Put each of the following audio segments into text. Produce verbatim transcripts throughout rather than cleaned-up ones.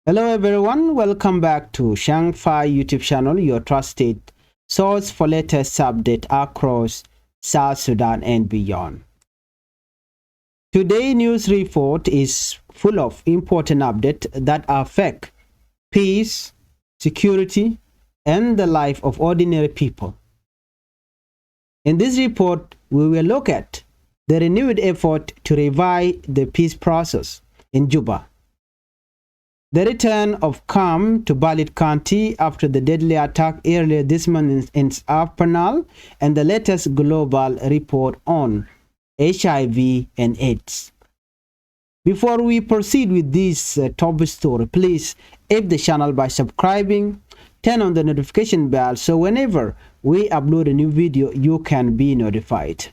Hello everyone, welcome back to Shang Fai YouTube channel, your trusted source for latest update across South Sudan and beyond. Today news report is full of important updates that affect peace, security, and the life of ordinary people. In this report, we will look at the renewed effort to revive the peace process in Juba, the return of calm to Balit County after the deadly attack earlier this month in, in Upper Nile, and the latest global report on H I V and AIDS. Before we proceed with this uh, top story, please, if the channel by subscribing, turn on the notification bell so whenever we upload a new video, you can be notified.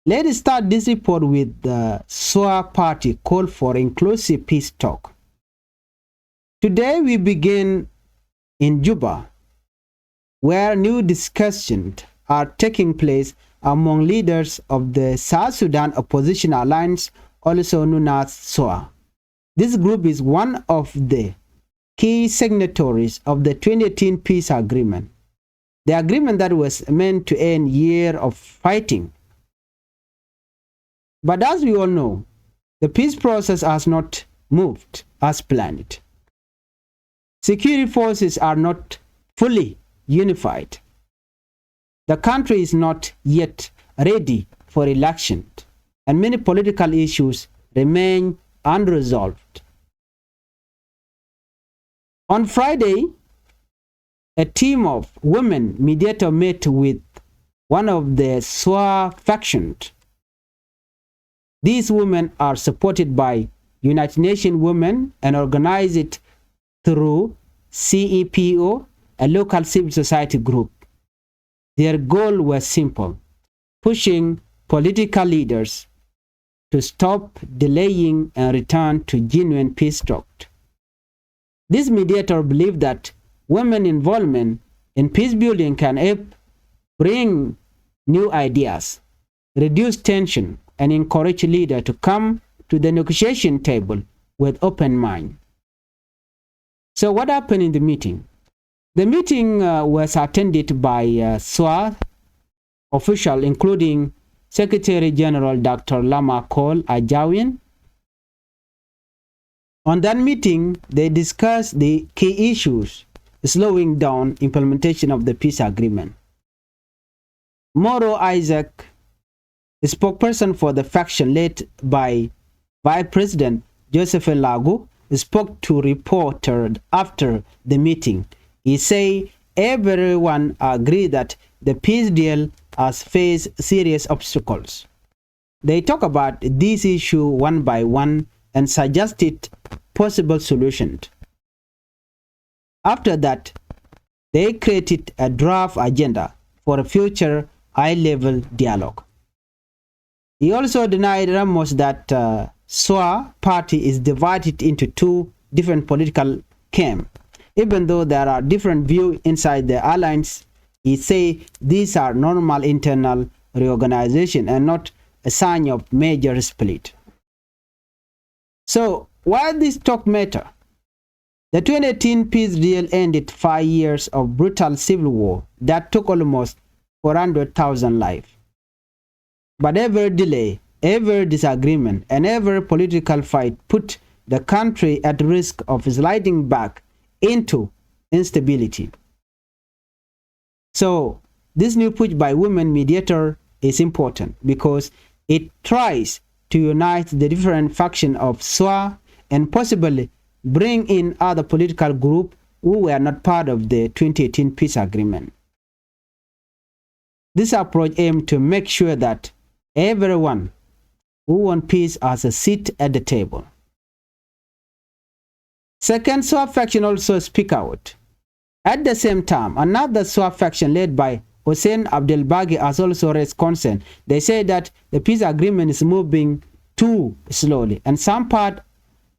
Let us start this report with the SWA party call for inclusive peace talk. Today we begin in Juba, where new discussions are taking place among leaders of the South Sudan Opposition Alliance, also known as SWA. This group is one of the key signatories of the twenty eighteen peace agreement, the agreement that was meant to end year of fighting. But as we all know, the peace process has not moved as planned. Security forces are not fully unified. The country is not yet ready for election, and many political issues remain unresolved. On Friday, a team of women mediator met with one of the SWA factions. These women are supported by United Nations Women and organized through C E P O, a local civil society group. Their goal was simple: pushing political leaders to stop delaying and return to genuine peace talk. This mediator believed that women involvement in peace building can help bring new ideas, reduce tension, and encourage leaders to come to the negotiation table with open mind. So what happened in the meeting? The meeting uh, was attended by uh, SWA officials, including Secretary General Doctor Lam Akol Ajawin. On that meeting, they discussed the key issues slowing down implementation of the peace agreement. Moro Isaac, a spokesperson for the faction led by Vice President Josephine Lagu, spoke to reporters after the meeting. He said everyone agreed that the peace deal has faced serious obstacles. They talk about this issue one by one and suggested possible solutions. After that, they created a draft agenda for a future high-level dialogue. He also denied rumors that uh, SWA party is divided into two different political camps. Even though there are different views inside the alliance, he say these are normal internal reorganization and not a sign of major split. So, why this talk matter? The twenty eighteen peace deal ended five years of brutal civil war that took almost four hundred thousand lives. But every delay, every disagreement, and every political fight put the country at risk of sliding back into instability. So, this new push by women mediator is important because it tries to unite the different faction of SWA and possibly bring in other political group who were not part of the twenty eighteen peace agreement. This approach aims to make sure that everyone who want peace has a seat at the table. Second, SWA faction also speak out. At the same time, another SWA faction led by Hussein Abdelbagi has also raised concern. They say that the peace agreement is moving too slowly and some part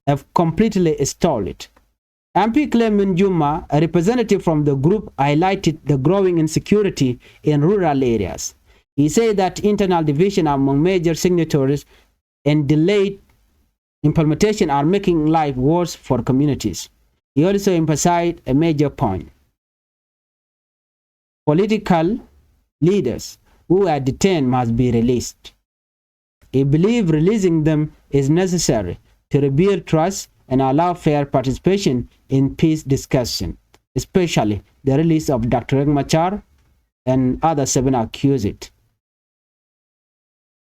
have completely stalled. M P Clement Juma, a representative from the group, highlighted the growing insecurity in rural areas. He said that internal division among major signatories and delayed implementation are making life worse for communities. He also emphasized a major point. Political leaders who are detained must be released. He believes releasing them is necessary to rebuild trust and allow fair participation in peace discussion, especially the release of Doctor Riek Machar and other seven accused.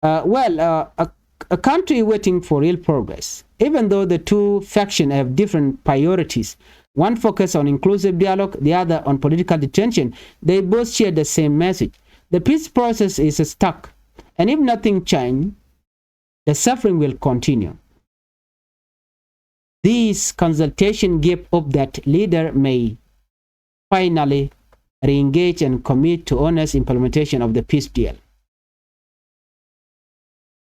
Uh, well, uh, a, a country waiting for real progress. Even though the two factions have different priorities, one focus on inclusive dialogue, the other on political detention, they both share the same message. The peace process is stuck, and if nothing change, the suffering will continue. This consultation gave hope that leader may finally re-engage and commit to honest implementation of the peace deal.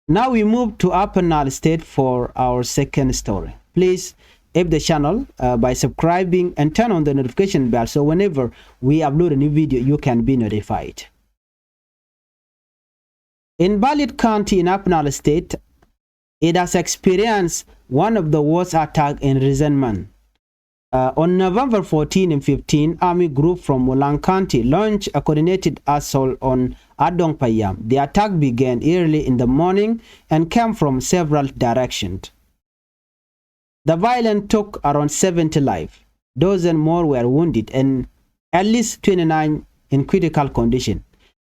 Now we move to Upper Nile State for our second story. Please help the channel, uh, by subscribing and turn on the notification bell, so whenever we upload a new video, you can be notified. In Balliet County in Upper Nile State, it has experienced one of the worst attack in recent months. Uh, on November fourteen and fifteen, army group from Wulang County launched a coordinated assault on Adong Payam. The attack began early in the morning and came from several directions. The violence took around seventy lives. Dozens more were wounded and at least twenty-nine in critical condition.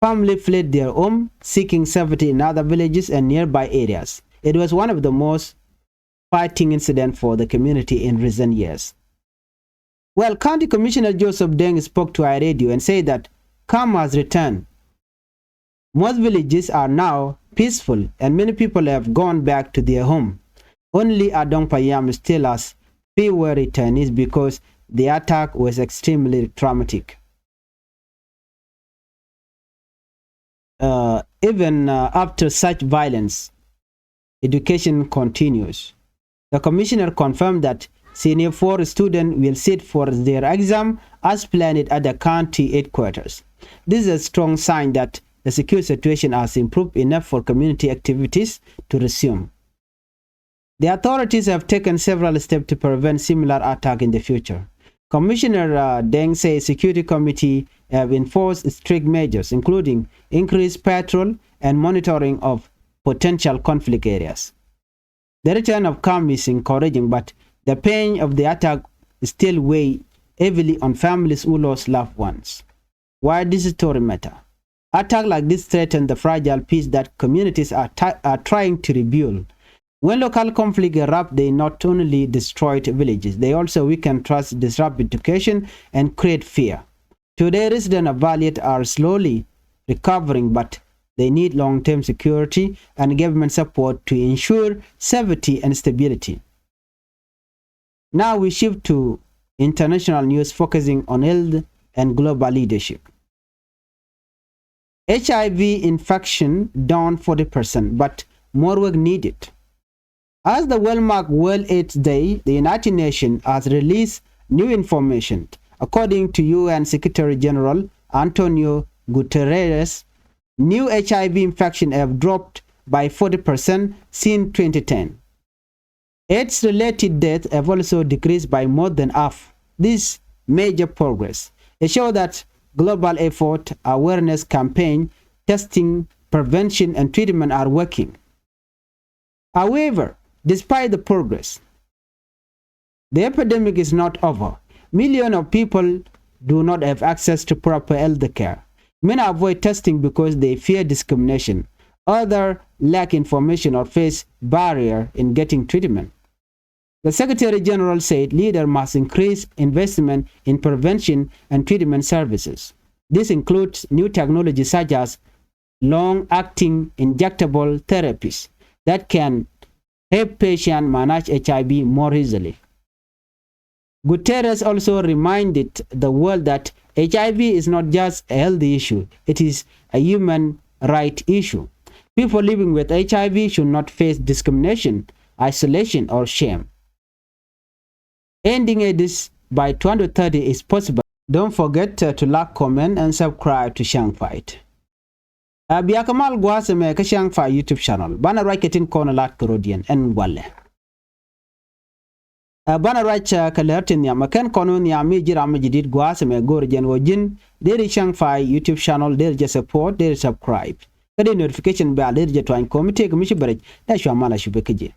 Family fled their home, seeking safety in other villages and nearby areas. It was one of the most fighting incident for the community in recent years. Well, County Commissioner Joseph Deng spoke to our radio and said that calm has returned. Most villages are now peaceful and many people have gone back to their home. Only Adong Payam still has fewer returnees because the attack was extremely traumatic. Uh, even, uh, after such violence, education continues. The commissioner confirmed that Senior four students will sit for their exam as planned at the county headquarters. This is a strong sign that the security situation has improved enough for community activities to resume. The authorities have taken several steps to prevent similar attack in the future. Commissioner, uh, Deng says security committee have enforced strict measures, including increased patrol and monitoring of potential conflict areas. The return of calm is encouraging, but the pain of the attack still weigh heavily on families who lost loved ones. Why this story matter? Attack like this threaten the fragile peace that communities are, ti- are trying to rebuild. When local conflict erupt, they not only destroy villages, they also weaken trust, disrupt education, and create fear. Today, residents of Balliet are slowly recovering, but they need long-term security and government support to ensure safety and stability. Now we shift to international news focusing on health and global leadership. H I V infection down forty percent, but more work needed. As the world mark World AIDS Day, the United Nations has released new information. According to U N Secretary General Antonio Guterres, new H I V infection have dropped by forty percent since twenty ten. AIDS-related deaths have also decreased by more than half. This major progress. It shows that global effort, awareness campaign, testing, prevention, and treatment are working. However, despite the progress, the epidemic is not over. Millions of people do not have access to proper health care. Many avoid testing because they fear discrimination. Others lack information or face barrier in getting treatment. The Secretary General said leaders must increase investment in prevention and treatment services. This includes new technologies such as long-acting injectable therapies that can help patients manage H I V more easily. Guterres also reminded the world that H I V is not just a health issue, it is a human right issue. People living with H I V should not face discrimination, isolation, or shame. Ending AIDS by twenty thirty is possible. Don't forget, uh, to like, comment, and subscribe to Chang Fight. Uh, bia kɛ mal gua̱a̱th ɛmɛ kä Chang Fight YouTube channel. Banɛ ruac kɛ tin kɔn lat kɛ rɔ̱diɛn ɛn walɛ. Ɛ banɛ ruac kɛ lär ti nhiam ɛ kɛn kɔn wä nhiam mi ji̱ ram mi ji̱ di̱t gua̱a̱th ɛmɛ go̱o̱r jɛn ɣöö ji̱n deri cäŋ pay YouTube channel, deri jɛ support, deri subscribe. Kä dee notification bell deri jɛ tuany ko̱mi tëëk mi ci bɛ rɛc dee cua mal a cupɛ kä ji̱.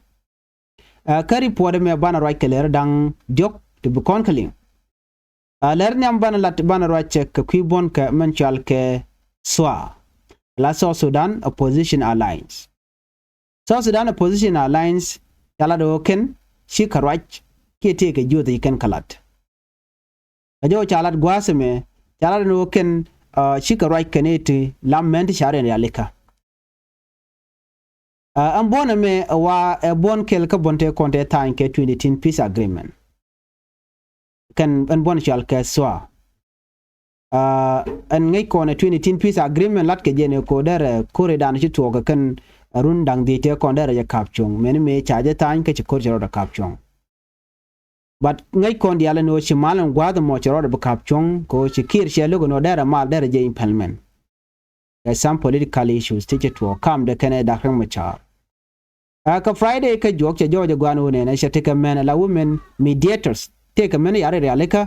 Ɛ kä report ɛmɛ banɛ ruac kɛ lär da̱ŋ diɔ̱k ti bi kɔn kä liŋ. Ɛ lär nhiam banɛ lat banɛ ruac kɛ kui̱ buɔ̱n kɛ mɛn cual kɛ SOA, la South Sudan Opposition Alliance. South Sudan Opposition Alliance ca lat ɣöö kɛn ci kɛ ruac kiɛ tëëkɛ juɔth ci kɛn kɛ lat. Kä jɔw ca lat gua̱a̱th ɛmɛ ca lat ɛn ɣöö kɛn ci kɛ ruac kɛn iti lam mɛn ti ca riɛn rialikä. Ɛn buɔ̱n ɛmɛ ɛ wa ɛ buɔ̱n kɛl kä buɔ̱n tëë kɔn tëë tha̱a̱ny kɛ twenty ten peace agreement. Kɛn ɛn buɔ̱n cual kɛ SOA. Ɛn ŋäc kɔn ɛ twenty ten peace agreement lat kɛ jɛn ɛ ko̱ derɛ ko̱r idan ci tuɔɔk kɛ kɛn run da̱ŋ dhiec tëë kɔn derɛ jɛ ka̱p cuɔ̱ŋ mɛn mëë ca jɛ tha̱a̱ny kä ci ko̱r cɛ rɔɔdɛ ka̱p cuɔ̱ŋ. But ŋäc kɔn diaal ɛn ɣöö ci mal ɛn gua̱a̱th ɛmɔ cɛ rɔɔdɛ bi ka̱p cuɔ̱ŋ kɛ ɣöö ci Kiir cɛ lo̱k ɛn ɣöö derɛ mal derɛ jɛ implement. Kɛ some political issues ti ci tuɔɔk kamdɛ kɛnɛ Dak Riek Machar. Kä Friday kä juɔk cɛ jɔɔc ɛ gua̱a̱n wä nɛnɛ cɛ tekɛ mɛn ɛ la women mediators tekɛ mɛn yari rialikä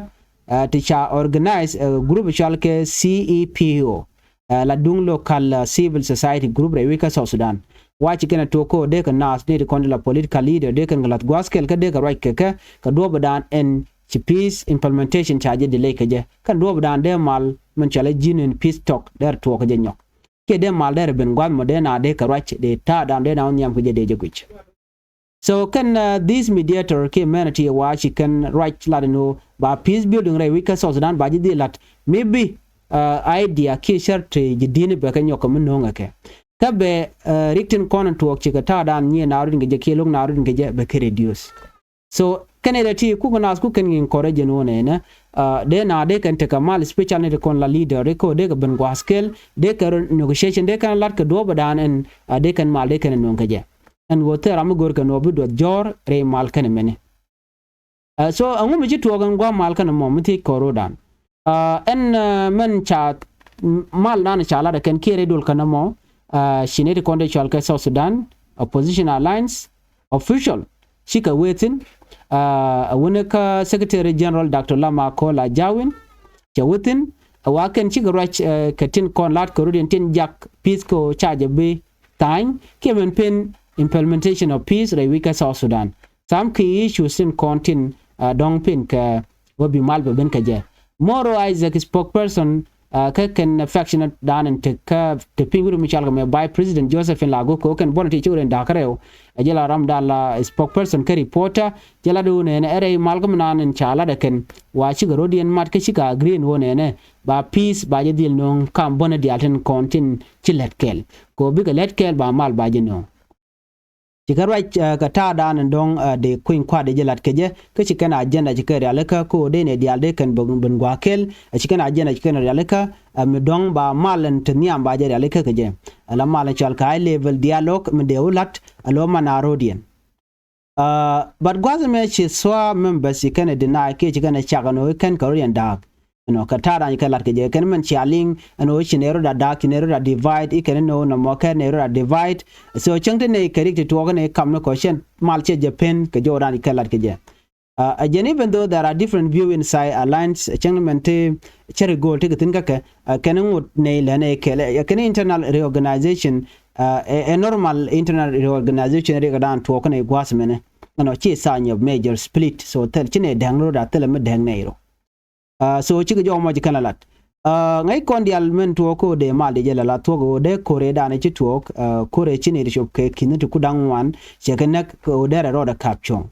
ti ca organize ɛ group cual kɛ C E P O. Ɛ la duŋ local civil society group rɛy wi̱c kä South Sudan. Wa ci kɛn ɛ tuɔk kä dee kɛ naath ni ti kɔn ti la political leader dee kɛn kɛ lath gua̱a̱th kɛl kä dee kɛ ruac kɛ kɛ kɛ duɔ̱ɔ̱pdan ɛn ci peace implementation ca jɛ delay kɛ jɛ kɛn duɔ̱ɔ̱pdan dee mal min cɔalɛ genuine peace talk dee rɛ tuɔɔk kɛ jɛ nyɔk. Kiɛ dee mal dee rɛ ben gua̱a̱th mɔ dee na dee kɛ ruac dee ta̱a̱dan dee na wä nhiam kɛ jɛ dee jɛ guic. So kɛn this mediator kiɛ mɛn ti wa ci kɛn ruac lat ni wä ba peace building rɛy wi̱c kä South Sudan ba ji̱ dhil lat maybe idea kiɛ cär ti ji̱ di̱n bɛ kɛ nyɔk kɛ mi no̱o̱ŋɛ kɛ kä bɛ rik tin kɔn tuɔɔk ci kɛ ta̱a̱dan nyiee na rut in kɛ jɛ kiɛ lo̱k na rut in kɛ jɛ bɛ kɛ reduce. So kɛn ɛ ti kuk naath kuk kɛn encourage ɛn wä nɛnɛ dee na dee kɛn tekɛ mal special ni ti kɔn la leader ri kä dee kɛ ben gua̱a̱th kɛl dee kɛ negotiation dee kɛn lat kɛ duɔ̱ɔ̱pdan ɛn dee kɛn mal dee kɛn ɛ no̱o̱ŋ kɛ jɛ. Ɛn ɣöö thil ram mi go̱o̱r kɛ nɔ bi duɔth jɔ̱ɔ̱r rɛy mal kɛn mɛni. So ɛŋu mi ci tuɔɔk ɛn gua̱a̱th mal kɛn mɔ mi thiec kɔɔr ro̱dan. Ɛn mɛn ca mal nan ca lat ɛ kɛn kiɛ rɛy duɔl kɛn mɔ ci nɛy ti kɔn dee cɔal kɛ South Sudan Opposition Alliance official cikɛ wee thi̱n. Ɛ wuni kä Secretary General Doctor Lam Akol Ajawin cɛ wee thi̱n. Ɛ wa kɛn cikɛ ruac kɛ tin kɔn lat kɛ rut in tin jak peace ko ca jɛ bi tha̱a̱ny kiɛ mɛn pen implementation of peace rɛy wi̱c kä South Sudan. Some key issues tin kɔn tin dɔ̱ŋ pen kɛ wä bi mal bɛ ben kɛ jɛ. Moro Isaac spokesperson kä kɛn faction dan in tek kä te piny wut mi cal kɛ mɛ Vice President Josephine Lagu ko kɛn buɔn ti cik rin da̱k rɛw. Ɛ jɛ la ram dan la spokesperson kä reporter jɛ la du nɛnɛ ɛ rɛy mal kä mi nan in ca lat ɛ kɛn wa cikɛ rodiɛn mat kä cikɛ agree in wä nɛnɛ ba peace ba jɛ dhil no̱o̱ŋ kam buɔn diaal tin kɔn tin ci lɛt kɛl. Ko bikɛ lɛt kɛl ba mal ba jɛ no̱o̱ŋ. Ci kɛ ruac kɛ ta̱a̱dan in dɔ̱ŋ dee kui̱ny kua̱r dee jɛ la̱t kɛ jɛ kä ci kɛn agenda ci kɛn rialikä kä ɣöö dee nɛ diaal dee kɛn ben gua̱a̱th kɛl. Ci kɛn agenda ci kɛn rialikä mi dɔ̱ŋ ba mal in te nhiam ba jɛ rialikä kɛ jɛ. Ala mal in cɔal kɛ high level dialogue mi dee wä la̱t a lo̱ man a ro̱diɛn. But gua̱a̱th ɛmɛ ci SOA members ci kɛn ɛ deny kiɛ ci kɛn ɛ cak ɛn ɣöö kɛn kɛ ro̱diɛn da̱a̱k. Ɛnɔ kɛ ta̱a̱ da̱a̱ny kɛ lat kɛ jɛ kɛn mɛn cia liŋ ɛn ɣöö ci nɛ rot a da̱a̱k ci nɛ rot a divide i̱ kɛn ni nɔ nɔmɔ kɛ nɛ rot a divide. So cäŋ ti nɛ kɛ rik ti tuɔɔk ni kam ni kɔ cɛn mal cɛ jɛ pen kɛ jɔw da̱a̱ny kɛ lat kɛ jɛ. Ɛ jɛn even though there are different view inside alliance cäŋ ni mɛn ti cɛ ri go̱o̱l ti kɛ thi̱n kä kɛ kɛn ni ŋot nɛ lɛ nɛ kɛl ɛ kɛn ni internal reorganization. Ɛ normal internal reorganization rik da̱a̱n tuɔɔk ni gua̱a̱th mɛn ni ɛnɔ ci sign of major split so thil ci nɛ dɛŋ rot a thil mi dɛŋ nɛ ro. So cikɛ jɔk mɔ ci kɛn la lat. Ŋäc kɔn dial mɛn tuɔɔk kä dee mal di jɛ la la thuɔk ɣöö dee ko̱rɛ danɛ ci tuɔɔk ko̱rɛ ci ni ri cop kɛ ki̱n ti ku da̱ŋ ŋuan. Cɛ kɛ näk ɣöö dee rɛ rɔɔdɛ ka̱p cuɔ̱ŋ.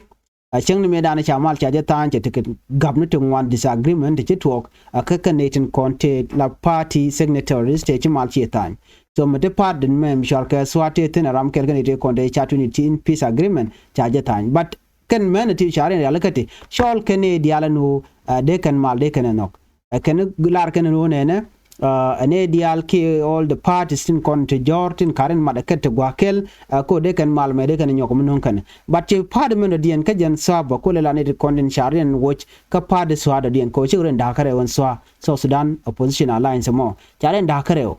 A cäŋ ni mëë danɛ ca mal ca jɛ tha̱a̱ŋ cɛ ti kɛ gap ni ti ŋuan disagreement ti ci tuɔɔk. A kä kɛ nɛy tin kɔn ti la party signatories tëë ci mal ci tha̱a̱ŋ. So mi ti part din mɛ mi cual kɛ SOA tëë thin a ram kɛl kɛ nɛy ti kɔn dee ca tuni tin peace agreement ca jɛ tha̱a̱ŋ but kɛn mɛn ti ca riɛn rialikä ti cɔl kɛn i̱ diaal ɛn ɣöö dee kɛn mal dee kɛn ɛ nhɔk. Ɛ kɛn lar kɛn ɛn ɣöö nɛnɛ ɛ nɛ diaal kiɛ all the parties tin kɔn ti jɔ̱ɔ̱r tin ka̱r in mat ɛ kɛn ti gua̱a̱k kɛl. Ɛ ko̱ dee kɛn mal mɛ dee kɛn ɛ nyɔk mi no̱o̱ŋ kɛn but ci party mɛn dɔ̱diɛn kä jɛn SOA bä kulɛ la ni ti kɔn tin ca riɛn woc kä party SOA dɔ̱diɛn ko̱ cik riɛn da̱a̱k kɛ rɛw ɛn SOA South Sudan Opposition Alliance mɔ ca riɛn da̱a̱k kɛ rɛw.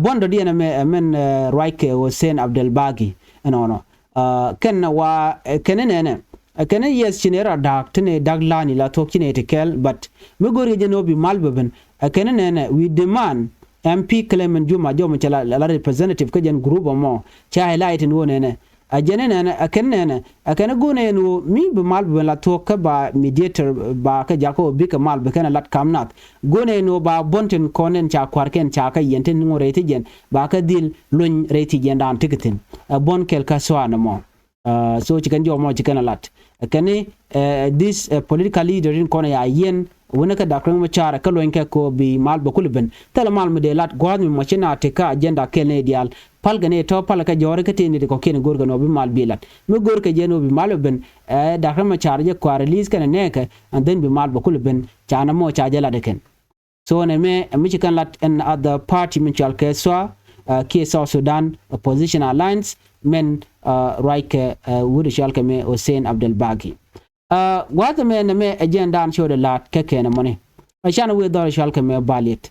Buɔn dɔ̱diɛn ɛmɛ ɛ mɛn ruac kɛ Hussein Abdel Bagi ɛnɔnɔ. Kɛn wa kɛn inɛnɛ Ɛ kɛn ni yɛth ci nɛ rɔ da̱a̱k ti nɛ da̱k la̱a̱ni la thuɔ̱k ci nɛ ti kɛl, but mi go̱o̱rkɛ jɛ ni wä bi mal bɛ ben. Ɛ kɛn ni nɛnɛ, we demand M P Clement Juma jɔm cɛ la, la representative kä jɛn group ɛmɔ. Ca highlight ni wä nɛnɛ. Ɛ jɛn ni nɛnɛ, ɛ kɛn ni nɛnɛ, ɛ kɛn ni go̱o̱r nɛ ni wä mi bi mal bɛ ben la thuɔ̱k kä ba mediator ba kä jakä wä bikɛ mal bɛ kɛn a lat kam nath. Go̱o̱r nɛ ni wä ba buɔ̱n tin kɔn nɛn ca kua̱r kɛn ca kä yɛn tin ŋot rɛy thi jɛn ba kä dhil luny rɛy thi jɛn daan ti kɛ thi̱n. Ɛ buɔ̱n kɛl kä thua̱a̱n ɛmɔ. Uh, so ci kɛn jɔmɔ ci kɛn a lat. Kɛn ni, uh, this, uh, political leader in kɔn ya yɛn wänä kä Doctor Riek Machar kä luɔ̱ny kɛ ko bi mal bɛ kul ben. Thilɛ mal mi dee lat gua̱a̱th mi mɔ ci na ti kä agenda kɛl ni diaal. Pal kɛ ni tɔ pal kɛ jɔri kä ti ni ti kɔ kiɛn go̱r kɛ ni wä bi mal bi lat. Mi go̱r kɛ jɛ ni wä bi mal bɛ ben, uh, Doctor Riek Machar jɛ kua release kɛn nɛɛkɛ, and then bi mal bɛ kul ben. Ca na mɔ ca jɛ lat kɛn. So nɛ mɛ, ɛ mi ci kɛn lat ɛn other party min cual kɛ SSOA, uh, kiɛ South Sudan Opposition Alliance, mɛn, uh, ruac kɛ, uh, wut cual kɛ mɛ Hussein Abdel Bagi. Uh, gua̱th mɛ nɛ mɛ ɛ jɛn daan ci wä dee laat kɛ kɛn ɛmɔni. Ɛ can wee dhɔr cual kɛ mɛ Baliet.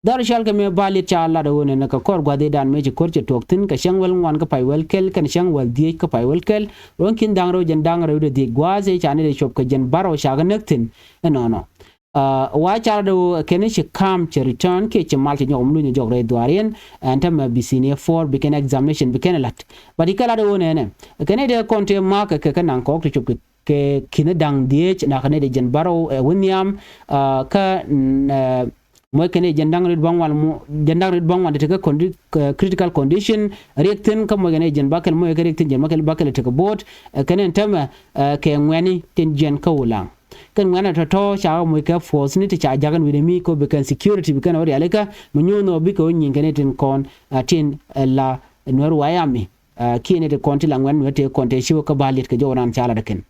Dhɔr cual kɛ mɛ Baliet ca lat ɛ wä nɛ nɛ kɛ kɔr gua̱th i̱ daan mɛ ci ko̱r cɛ tuɔɔk thi̱n kɛ cäŋ wäl ŋuan kä pay wäl kɛl kɛn cäŋ wäl dhieec kä pay wäl kɛl. Ruɔ̱n ki̱n dhaŋ rɛw jɛn dhaŋ rɛw dee dhieec gua̱th i̱ ca ni dee cop kɛ jɛn bärɔw ca kɛ näk thi̱n. Ɛnɔnɔ. Uh, wa car dee wä kɛn ci kam cɛ return kiɛ ci mal cɛ nyɔk mi luny jɔk rɛy dhuaar yɛn. Ɛn tämɛ bi senior four bi kɛn examination bi kɛn lat. But ikɛ lat dee wä nɛnɛ kɛn dee kɔn tëë mak kɛ kɛ naŋ kɔk ti cop kɛ kɛ ki̱n da̱ŋ dhieec nak kɛn dee jɛn bärɔw, uh, wä nhiam, uh, kä, mm, uh, mɔc kɛn dee jɛn da̱ŋ rit baŋ wan mu jɛn da̱ŋ rit baŋ wan dee tekɛ condi-, uh, critical condition riɛk thi̱n kä mɔc kɛn dee jɛn bakɛl mɔc kɛ riɛk thi̱n jɛn bakɛl bakɛl tekɛ bo̱o̱t, uh, kɛn ɛn tämɛ, uh, kɛ ŋuɛni tin jiɛn kä wulaŋ. Kɛn ŋuɛ̈nɛ tɔ̱tɔ̱ ca ɣä moc kɛ force ni ti ca ja̱kɛn wi̱nɛ mi ko bi kɛn security bi kɛn ɣä rialikä mi nyuuth nɔ bikɛ ɣä nyinkɛ ni tin kɔn, a, tin, ɛ, la Nuɛr White Army, a, kiɛ ni ti kɔn ti la ŋuɛ̈n Nuɛr tëë kɔn tëë ci wä kä Baliet kɛ jɔw raan ca lat kɛn.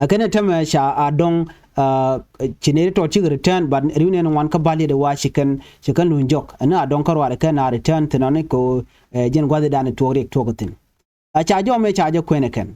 A kɛn ɛ tämɛ ca a dɔŋ, a, ci neri tɔt cikɛ return, but riw nɛn ŋuan kä Baliet wa ci kɛn, ci kɛn luny jɔk. Ɛn a dɔŋ kä ruaar kɛn a return thin ɔni ko, ɛ, jɛn gua̱thidan tuɔɔk riɛk tuɔɔk thin. A ca jɔmɛ ca jɛ kuɛn ɛ kɛn.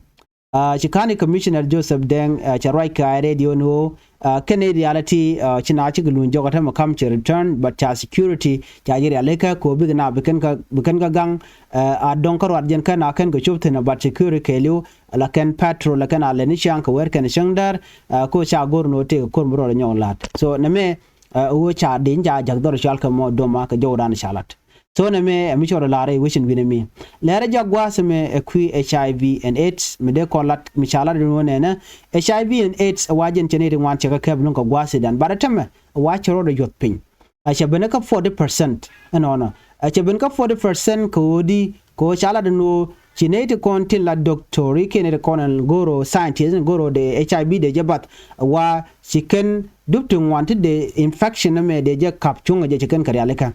A, ci County Commissioner Joseph Deng, a, cɛ ruac kɛ radio ni ɣöö, a, kɛn i̱ reality, a, ci na cikɛ luny jɔk a tämɛ kam cɛ return, but ca security ca ji̱ rialikä kɛ ɣöö bikɛ na bi kɛn kä, bi kɛn kä gaŋ, a, a dɔŋ kä ruat jɛn kɛn a kɛn kɛ cop thi̱n a, but security kɛɛliw la kɛn patrol la kɛn a lɛni ciaŋ kɛ wɛr kɛn cäŋ däär, a, kɛ ɣöö ca go̱r ni ɣöö tëëkɛ ko̱r mi rɔɔdɛ nyɔk la̱t. So nɛ mɛ, a, ɣöö ca dec ca jak dhɔr cual kɛ mɔ doma kɛ jɔwdan ca lat. So nɛ mɛ, ɛ, mi cɔr la rɛy wecin wi̱nɛ mi. Lɛrɛ jɔak gua̱a̱th mɛ ɛ kui̱ H I V and AIDS mi dee kɔn lat mi ca lat in wä nɛnɛ. H I V and AIDS ɛ wa jɛn cɛ ni ri ŋuan cɛ kɛ kɛp luŋ kɛ gua̱a̱th idan. But ɛ tämɛ ɛ wa cɛ rɔɔdɛ yuɔth piny. Ɛ cɛ ben kä forty percent ɛnɔnɔ. Ɛ cɛ ben kä forty percent kɛ ɣöö di kɛ ɣöö ca lat in wä ci nɛy ti kɔn tin la doctor i̱ kiɛ nɛy ti kɔn ɛn go̱o̱r scientist in go̱o̱r dee H I V dee jɛ bath. Ɛ wa ci kɛn dup ti ŋuan ti dee infection ɛmɛ dee jɛ kap cuŋ ɛ jɛ ci kɛn kɛ rialikä.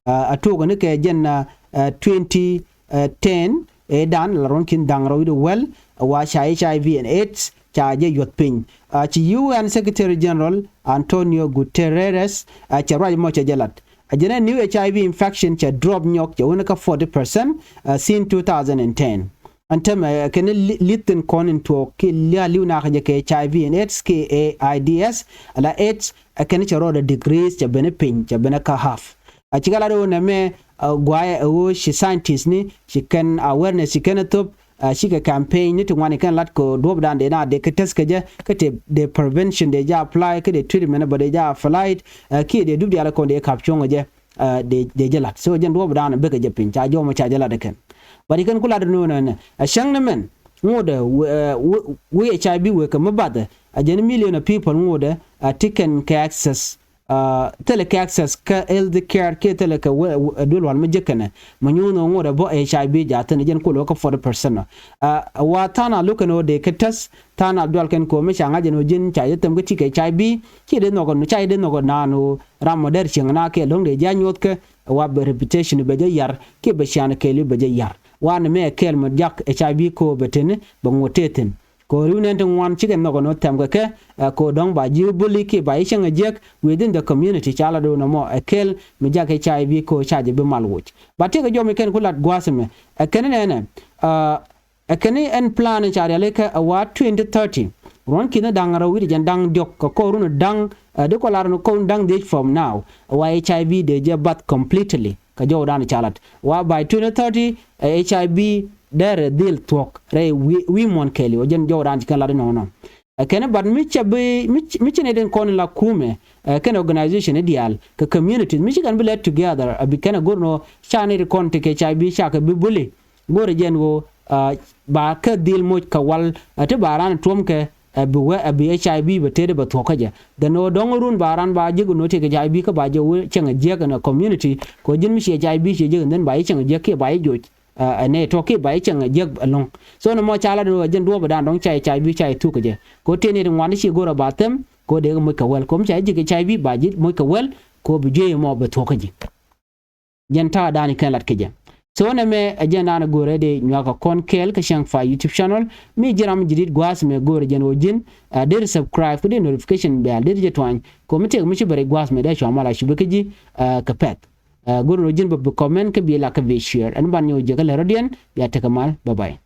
A, a tuɔk ni kɛ jɛn, a, a, twenty, a, ten, ɛ dan la ruɔ̱n ki̱n dhaŋ rɛw i̱ di wäl, a, wa ca H I V and AIDS ca jɛ yuɔth piny. A, ci U N Secretary General Antonio Guterres, a, cɛ ruac mɔ cɛ jɛ lat. A jɛn ɛ new H I V infection cɛ drop nyɔk cɛ wun kä forty percent, a, since two thousand and ten. Ɛn tämɛ, ɛ, kɛn li-, lithin kɔn in tuɔɔk ki lia liw nak jɛ kɛ H I V and AIDS ki A I D S, ala AIDS, ɛ, kɛn cɛ rɔɔdɛ degrees cɛ ben piny, cɛ ben kä half. A cikɛ lat ɣöö nɛ mɛ, a, guayɛ ɛ ɣöö ci scientist ni, ci kɛn awareness, ci kɛn ɛ thop, a, cikɛ campaign ni ti ŋuan i kɛn lat kɛ duɔ̱pdan dee na dee kɛ test kɛ jɛ, kä te dee prevention dee jɛ apply, kä dee treatment bä dee jɛ apply, a, kiɛ dee dup diaal kɔn dee kap cuɔ̱ŋ jɛ, a, dee, dee jɛ lat. So jɛn duɔ̱pdan bikɛ jɛ piny, ca jɔmɔ ca jɛ lat ɛ kɛn. But i kɛn ku lat ni ɣöö nɛ nɛ, a cäŋ ni mɛn, ŋotdɛ, wee, ɛ, wee, wee H I V wee kɛ mi bathɛ, a jɛn million of people ŋotdɛ, a ti kɛn kɛ access, a, thilɛ kɛ access kä health care kiɛ thilɛ kɛ wee, wee, duel wal mi jek kɛnɛ. Mi nyuuth ni ŋotdɛ bä H I V jaathin jɛn kulɛ wä kä forty percent nɔ. A, wa tha̱a̱ŋ a lo̱k kɛn ɣöö dee kɛ test, tha̱a̱ŋ a dual kɛn ko̱o̱m mi ca ŋa̱c jɛn ɣöö ji̱n ca jɛ thɛm kä ti kɛ H I V, ci dee nhɔkɛ, ca jɛ dee nhɔkɛ naan ɣöö ram mɔ dɛr cieŋ na kɛ lo̱ŋ dee jɛ a nyuɔth kɛ, wa bɛ reputation bɛ jɛ yar, kiɛ bɛ cian kɛɛliw bɛ jɛ yar. Wa ni mɛ kɛɛl mɔ jak H I V ko bɛ teni, bɛ ŋot tëë thi̱n. Kɛ ɣöö ri̱w nɛn ti ŋuan cikɛ nhɔk ɛn ɣöö thɛm kɛ kɛ, ɛ, kɛ ɣöö dɔ̱ŋ ba ji̱ bully kiɛ ba ji̱ cäŋ ɛ jiäk, within the community ca lat ɣöö nɔmɔ ɛ kɛɛl mi jak H I V ko ca jɛ bi mal woc. Ba tëëkɛ jɔmi kɛn ku lat gua̱a̱th ɛmɛ. Ɛ kɛn nɛnɛ, ɛ, ɛ kɛn ɛn plan ca rialikä ɛ wa twenty thirty. Ruɔ̱n ki̱n da̱ŋ rɛw wi̱cdɛ jɛn da̱ŋ diɔ̱k kɛ kɔr run da̱ŋ, ɛ, di kɔ lar ni kɔr da̱ŋ dhiec from now. Ɛ wa H I V dee jɛ bath completely. Kɛ jɔwdan ca lat. Wa by twenty thirty, ɛ, H I V, derɛ dhil thuɔ̱k rɛy wi̱i̱, wi̱i̱ muɔ̱n kɛɛliw. Ɛ jɛn jɔwdan ci kɛn lat inɔnɔ. Ɛ kɛn but mi cɛ bi, mi ci, mi ci nɛy tin kɔn in la kumɛ, ɛ kɛn organization in diaal kɛ communities mi ci kɛn bi lɛ together, ɛ bi kɛn ɛ go̱r nɔ ca nɛy tin kɔn ti kɛ H I V ca kɛ bi bully. Go̱rɛ jɛn ɣöö, ah, ba kɛ dhil moc kɛ wal, ah, ti ba raan tuɔ̱mkɛ, ah, bi wee, ah, bi H I V bɛ tetdɛ bɛ thuɔ̱k kä jɛ. Then ɣöö dɔ̱ŋ run ba raan ba ji̱k nɔ ti kɛ H I V kä ba jɛ wee cieŋ a jiäk in a community. Kɛ ɣöö ji̱n mi ci H I V ci jiäk, and then ba ji̱ cieŋ a jiäk kiɛ ba ji̱ joc, ah, ɛ nɛy tɔ̱ kiɛ ba ji̱ cieŋ a jiäk ɛlɔ̱ŋ. So nɛ mɔ ca lat ɣöö jɛn duɔ̱ɔ̱p dan dɔ̱ŋ ca H I V ca ji̱ thuk kɛ jɛ. Kɛ ɣöö tëë nɛy ti ŋuan ti ci go̱rɛ ba them, kɛ ɣöö dee kɛ moc kɛ wäl. Kɛ ɣöö mi ca ji̱ ji̱k H I V ba ji̱ moc kɛ wäl, kɛ ɣöö bi jiɛc mɔ bɛ thuɔ̱k kä ji̱. Jɛn ta̱a̱ da̱a̱n kɛn lat kɛ jɛ. So nɛmɛ ɛ jɛn da̱a̱n go̱rɛ dee nyuak kɛ kɔn kɛɛl kɛ Cäŋ Fay YouTube channel. Mi ji̱n ram ji̱ di̱t gua̱a̱th mɛ go̱rɛ jɛn ɣöö ji̱n, ah, deri subscribe kä dee notification bell deri jɛ tuany. Kɛ ɣöö mi tëëk mi ci bɛ rɛy gua̱a̱th mɛ dee cua mal a cup kä ji̱, ah, kɛ pɛ̈th. Ah, go̱rɛ ɣöö ji̱n bɛ bi comment kä bi la kä bi share. Ɛn ban nyɔk jiäkä lɛ rɔ̱diɛn, bia tekɛ mal. Bye bye.